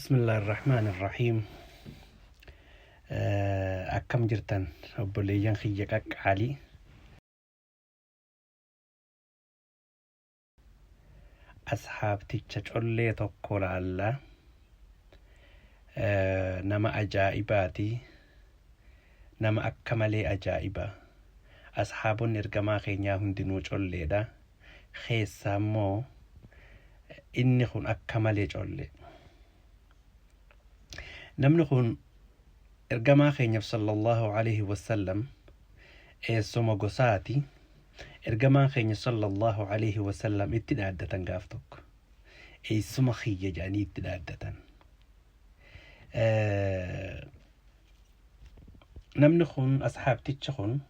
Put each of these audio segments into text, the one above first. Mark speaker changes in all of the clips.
Speaker 1: Bismillah ar-Rahmaan ar-Rahiim. Akkam jirtan obboleeyyan kiyya qaqqaalii. Ashaabticha collee tokko laalla. Nama ajaa'ibaati. Nama akka malee ajaa'iba. Ashaabonni ergamaa keenyaa hundinuu colleedha. Keessaa immoo inni kun akka malee colle. Namni kun ergamaa keenyaaf sallallahu alaihi wasallam eessuma gosaati. Ergamaan keenya sallallahu alaihi wasallam itti dhaaddatan gaaf tokko. Eessuma kiyya jedhanii itti dhaaddatan. Namni kun ashaabtichi kun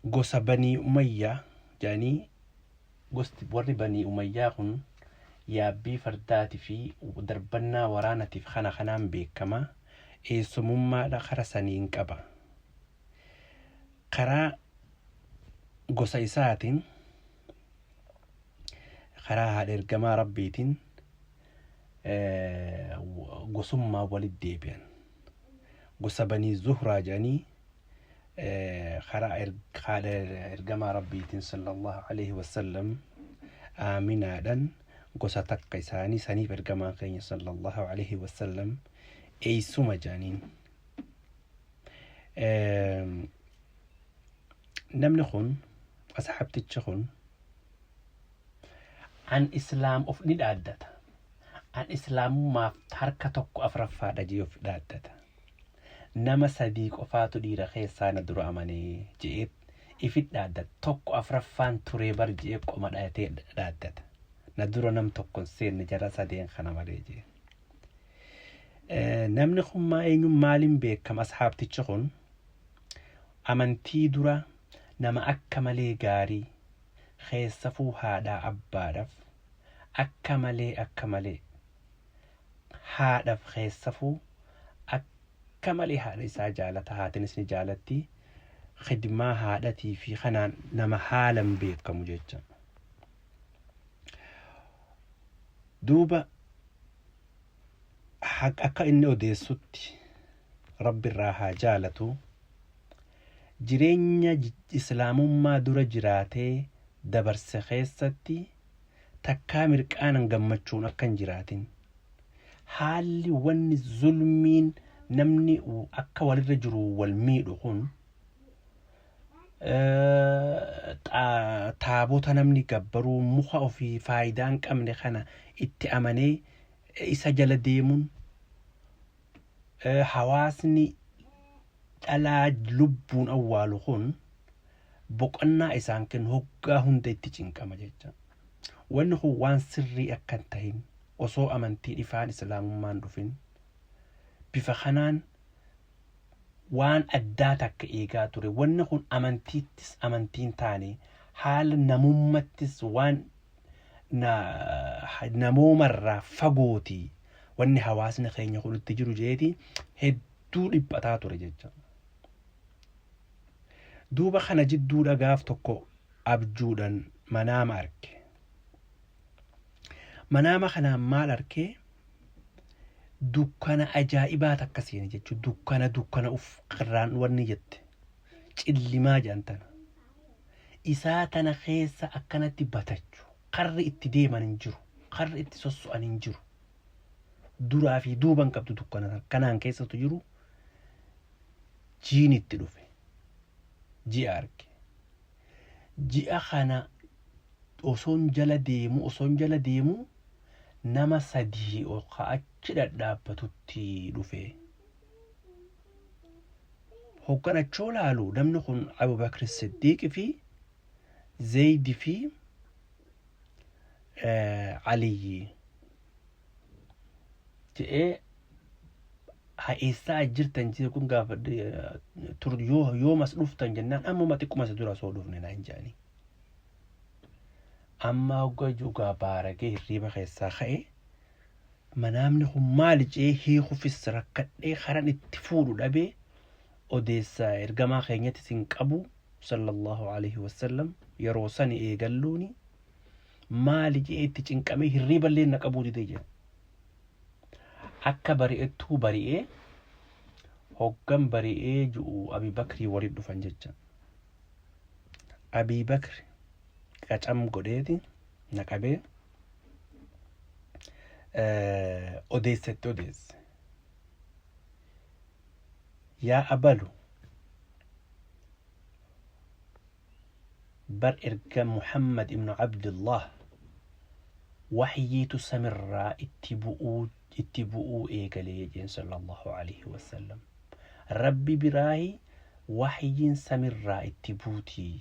Speaker 1: gosa Banii Umayyaa jedhanii, gosti warri Banii Umayyaa kun yaabbii fardaatii fi darbannaa waraanatiif kana kanaan beekama. Eessumummaadha kara saniin qaba. Karaa gosa isaatiin, karaa haadha ergamaa Rabbiitiin gosummaa walitti deebi'an. Gosa Banii Zuhraa jedhanii, karaa haadha ergamaa Rabbiitiin sallallahu alaihi wasallam Aaminaadhan gosa takka isaanii. Saniif ergamaan keenya sallallahu alaihi wasallam eessuma jedhaniin. Namni kun, asxaabtichi kun, an islaam of ni dhaaddata. An islaamummaaf harka tokko afraffaadha jee of dhaaddata. Nama sadii qofaatu dhiira keessaa na dura amanee je'ee ifit dhaaddata. Tokko afraffaan turee bar je'ee qoma dhayatee dhaaddata. Na dura nam tokko hin seenne jara sadeen kana malee jee. Namni kun maa eenyu, maaliin beekama? Ashaabtichi kun amantii dura nama akka malee gaarii, keessafuu haadhaa abbaadhaaf akka malee, akka malee haadhaaf, keessafuu akka malee haadha isaa jaalata, haatinis ni jaalatti. Khidmaa haadhatii fi kanaan nama haalan beekamu jecha. Duuba akka inni odeessutti, Rabbi irraa haa jaalatu, jireenya islaamummaa dura jiraatee dabarse keessatti takkaa mirqaanan gammachuun akka hin jiraatin, haalli wanni zulmiin namni akka walirra jiru wal miidhu kun, taabota namni gabbaruu, muka ofii faayidaa hin qabne kana itti amanee isa jala deemuun, hawaasni dhalaa lubbuun awwaalu kun boqonnaa isaan kennu, hoggaa hunda itti cinqama jecha. Wanni kun waan sirrii akka hin tahin osoo amantii dhifaan islaamummaan dhufin bifa kanaan waan addaa takka eegaa ture. Wanni kun amantiittis amantiin taane, haala namummattis waan namoomarraa fagooti wanni hawaasni keenya kun itti jiru jeeti hedduu dhiphataa ture jecha. Duuba kana jidduudha gaaf tokko abjuudhaan manaama arge. Manaama kanaan maal arkee? Dukkana ajaa'ibaa takka seene jechuudha. Dukkana dukkana uf irraan wanni jette. Cillimaa jedhan tana. Isaa tana keessa akkanatti batachu. Karri itti deeman hin jiru. Karri itti sosso'an hin jiru. Duraa fi duuban qabdu dukkana kanaan keessatu jiru. Jiin itti dhufe. Ji'a arge. Ji'a kana osoon jala deemu, osoon jala deemu, nama sadii ol ka achi dhadhaabbatutti dhufe. Hoggan achoo laalu namni kun Abubakr Siddiiq fi Zaydi fi Aliyyi jedhee, haa eessaa as jirtan jedhe kun gaafadhe tur yoo yoom as dhuftan jennaan, ammuma xiqquma isa dura osoo dhufne naan jedhanii. Amma hogga jugaa baaragee hirriiba keessaa ka'e, manaamni kun maali jee hiikufis rakkadhee, karan itti fuudhu dhabee, odeessa ergamaa keenyattis hin qabu sallallahu alaihi wasallam yeroo sani eegalluuni. Maali je'ee itti cinqamee hirriiballee na qabuu didee jira. Akka bari'ettuu bari'ee hoggan bari'ee ju'u Abii Bakrii walitti dhufan jecha. Abii Bakri qacam godheeti na qabee odeessetti odeesse. Yaa abalu bar erga Muhammad ibnu Abdullah wahyiitu samirraa itti bu'uu itti bu'uu eegalee jeen sallallahu alaihi wasallam. Rabbi biraahi wahyiin samirraa itti buutii.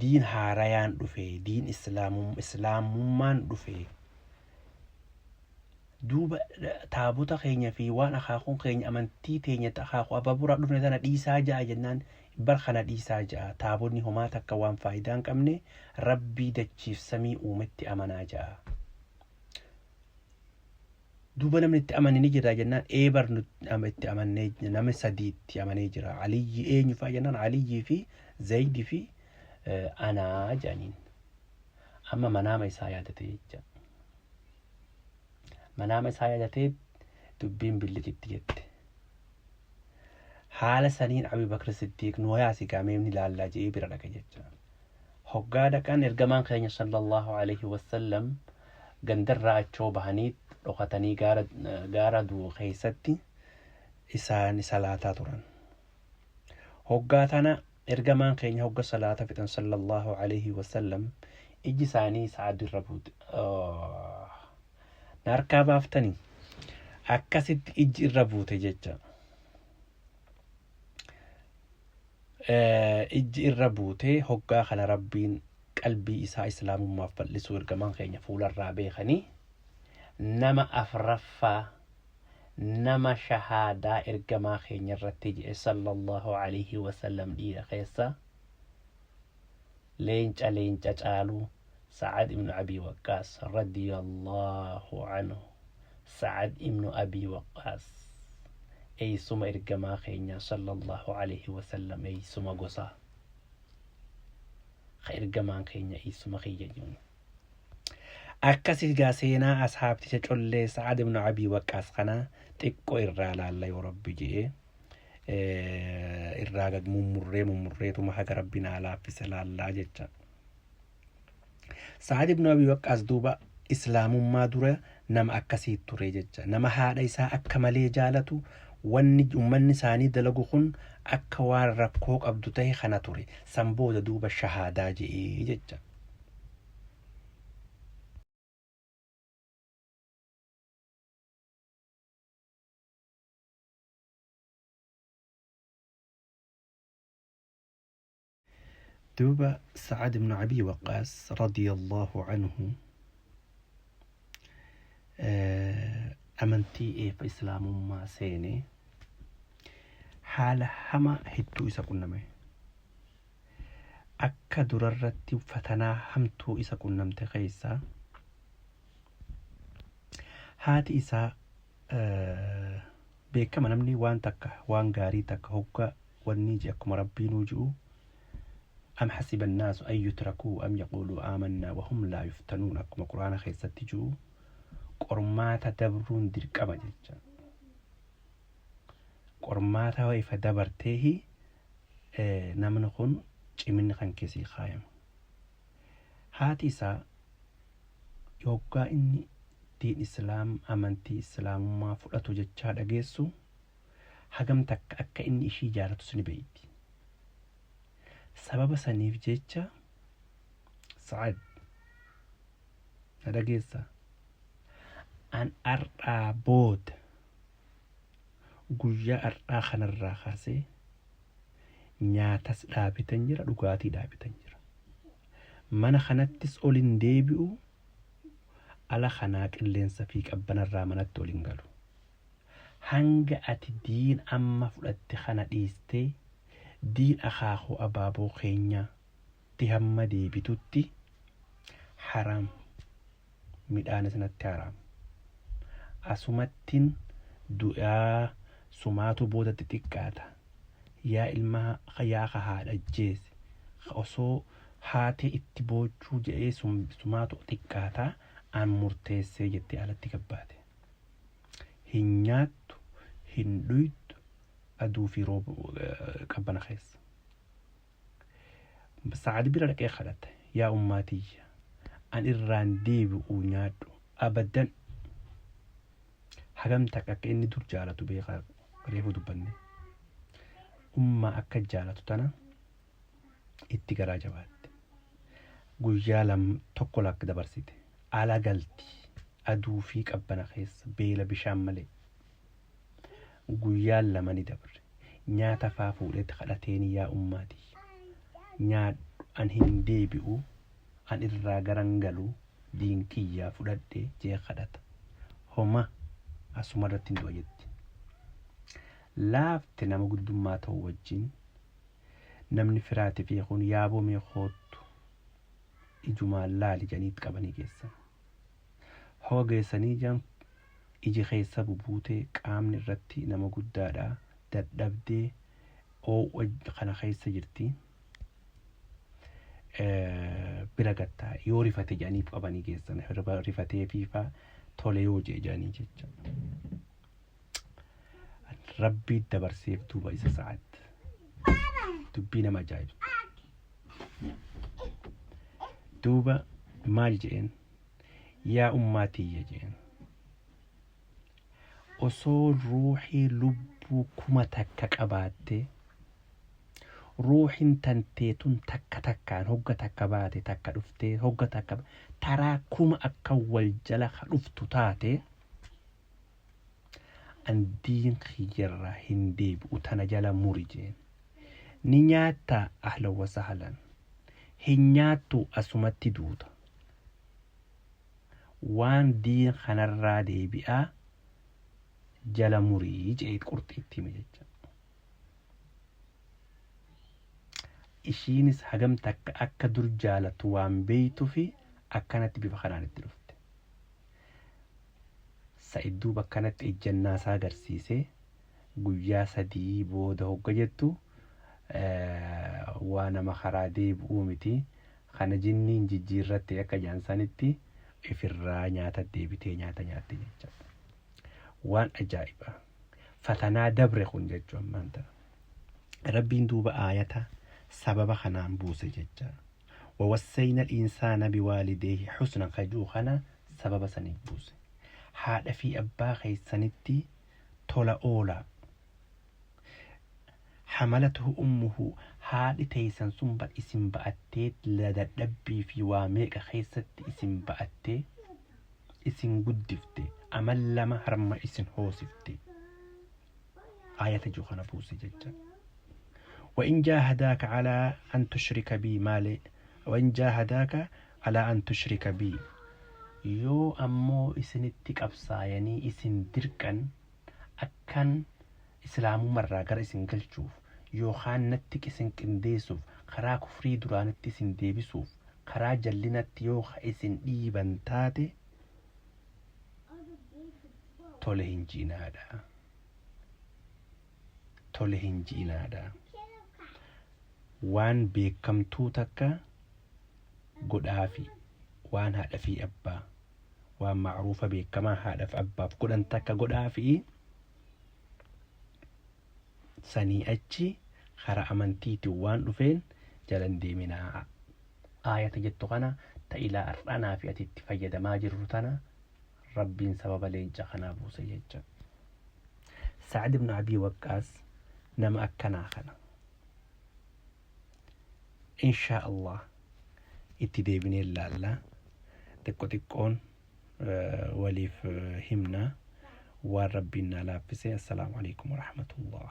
Speaker 1: Diin haarayaan dhufe, diin islaamummaan dhufe. Duuba taabota keenya fi waan akaakuun keenya amantii teenya ta akaakuu ababuraa dhufne tana dhiisaa ja'a jennaan bar kana dhiisaa ja'a taabonni homaa takka waan faayidaa hin qabne rabbii dachiif samii uumetti amanaa ja'a. Duuba namni itti amane ni jira jennaan ee bar nu itti amannee nama sadii itti amanee jira. Aliyyi eenyu fa'a jennaan Aliyyii fi Zaydi fi anaa jedhaniin. Amma manaama isaa yaadate jecha. Manaama isaa yaadatee dubbiin billicitti jette. Haala saniin Abii Bakr Siddiiq nu yaasi gaa mee ni laallaa je'ee bira dhaqe jecha. Hoggaa dhaqan ergamaan keenya sallallahu alaihi wasallam gandarraa achoo bahanii dhokatanii gaara gaara du'u keessatti isaan salaataa turan. Hoggaa tana ergamaan keenya hogga salaata fixan sallallahu alaihi wasallam ijji isaanii Sa'ad irra buute. Na harkaa baaftanii akkasitti ijji irra buute jecha. Ijji irra buute hoggaa kana Rabbiin qalbii isaa islaamummaaf bal'isuu ergamaan keenya fuularraa beekanii nama afraffaa nama shahaadaa ergamaa keenya irratti je'e sallallahu alayhi wasallam dhiira keessa leenca leenca caalu Sa'ad ibnu Abii Waqqaas radiyallahu anhu Sa'ad ibnu Abii Waqqaas eeysuma ergamaa keenya sallallahu alayhi wasallam eeysuma gosaa ka ergamaan keenya eeysuma kiyya jiru Akkasi egaa seenaa ashaabticha collee Sa'ad ibn Abii Waqqaas kana xiqqoo irraa laalla yoo Rabbi je'e irraa gad mummurree mummurreetuma haga Rabbi naa laaffise laallaa jecha. Sa'ad ibn Abii Waqqaas duuba islaamummaa dura nama akkasii ture jecha. Nama haadha isaa akka malee jaalatu wanni ummanni isaanii dalagu kun akka waan rakkoo qabdu tahe kana ture. San booda duuba shahaadaa je'ee jecha. Duuba Sa'ad ibn Abii Waqqaas radiyallahu anhu amantii eefa islaamummaa seene haala hamaa hedduu isa qunname. Akka durarratti fatanaa hamtuu isa qunnamte keessaa haati isaa beekama namni waan takka waan gaarii takka hogga wannii je akkuma rabbiinuu ji'u am hasiba annaasu an yutrakuu am yaquuluu aamannaa wahum laa yuftanuun akkuma quraana keessatti ji'u qormaata dabruun dirqama jecha qormaata ifa dabarteehi namni kun ciminni kan kee sii kaayama. Haati isaa yoggaa inni diin islaam amantii islaamummaa fudhatu jechaa dhageessu hagam takka akka inni ishii jaalatus ni beeyti. Sababa saniif jecha Sa'ad na dhageessa an ar'aa booda Guyyaa har'aa kanarraa kaasee nyaatas dhaabetan jira, dhugaatii dhaabetan jira. Mana kanattis ol hin deebi'u, ala kanaa qilleensa fi qabbanarraa manatti ol hin galu. Hanga ati diin amma fudhatte kana dhiistee diin akaakuu abaaboo keenyaa tti hamma deebitutti haraam midhaanis natti haraam. Asumattin du'aa sumaatu boodatti xiqqaata. Yaa ilma yaa ka haadha ajjeese ka osoo Haatee itti boochuu je'ee sumaatu xiqqaataa an murteessee jettee alatti gabbaate. Hin nyaattu, hin dhuytu, aduu fi rooba qabbana keessa. Sa'ad bira dhaqee kadhate. Yaa ummaa tiyya, an irraan deebi'uu nyaadhu abadan. Hagam takka akka inni dur jaalatu beekaa reefu dubbanne. Ummaa akka jaalatu tana itti garaa jabaatte. Guyyaa lam tokko lakka dabarsite. Ala galti aduu fi qabbana keessa beela bishaan malee. Guyyaan lama ni dabre. Nyaata faa fuudhetti kadhateeni yaa ummaa tiyya. Nyaadhu an hin deebi'u an irraa garan galu diin kiyyaa fudhadhe jee kadhata. Homa asuma irratti hin du'a jetti. Laafte nama guddummaa ta'u wajjin namni firaati fi kun yaaboo mee koottu ijumaan laali jedhanii qabanii geessan. Ho'a geessanii ijaan iji keessa bubuutee qaamni irratti nama guddaadha dadhabdee oowwa kana keessa jirti. Bira gattaa yoo rifate jedhanii qabanii geessan rifatee fiifaa tole yoo jee jedhanii jecha. Rabbii dabarseef duuba isa sa'aat. Dubbii nama ajaa'ibsu. Duuba maal je'een? Yaa ummaa tiyya je'een. Osoo ruuxii lubbuu 1000 qabaattee ruuxiin tantee tun takka takkaan hogga takka baate takka dhuftee hogga takka taraa kuma akka wal jala ka dhuftu taate an diin kiyyarraa hin deebi'u tana jala muri jeen. Ni nyaattaa ahlan wa sahlan. Hin nyaattu asumatti duuta. Waan diin kanarraa deebi'aa jala murii je'ee qurxii itti hime jecha. Ishiinis hagam takka akka dur jaalattu waan beeytufi akkanatti bifa kanaan itti dhufte. Sa'id duuba akkanatti ejjannaa isaa agarsiise guyyaa 3 booda hogga jettu waa nama karaa deebi'uu miti kana jinniin jijjiirratte akka jedhan sanitti ifirraa nyaata deebitee nyaata nyaatte jecha. Waan ajaa'ibaa. Fatanaa dabre kun jechuu ammaan tana. Rabbiin duuba aayata sababa kanaan buuse jecha. Wawassayna al-insaana biwaalideehi husnan ka ji'u kana sababa saniif buuse. Haadha fi abbaa keessanitti tola oolaa. Hamalatuhu ummuhu haadhi teessan sun bar isin ba'attee dadhabbii fi waa meeqa keessatti isin ba'attee isin guddifte amal lama harma isin hoosifte. Aayata ji'u kana buuse jecha. وإن جاهداك على أن تشرك بي مالي وإن جاهداك على أن تشرك بي yoo ammoo isinitti qabsaayanii isin dirqan akkan islaamumarraa gara isin galchuuf yookaan natti isin qindeessuuf karaa kufrii duraanitti isin deebisuuf karaa jallinatti yoo isin dhiiban taate tole hin ji'inaadha. Tole hin ji'inaadha. Waan beekamtuu takka godhaafi waan haadha fi abbaa waan ma'ruufa beekamaa haadhaaf abbaaf godhan takka godhaafi sanii achi karaa amantiitiin waan dhufeen jalan deeminaa. Aayata jettu kana ta ilaa har'anaa fi ati itti fayyadamaa jirru tana Rabbiin sababa leenca kanaa buuse jecha. Sa'ad ibn Abii Waqqaas nama akkanaa kana. Inshaa Allah itti deebinee ilaalla. Xiqqo xiqqoon waliif himna waan Rabbiin naa laaffise. Assalaamu alaikum warahmatullah.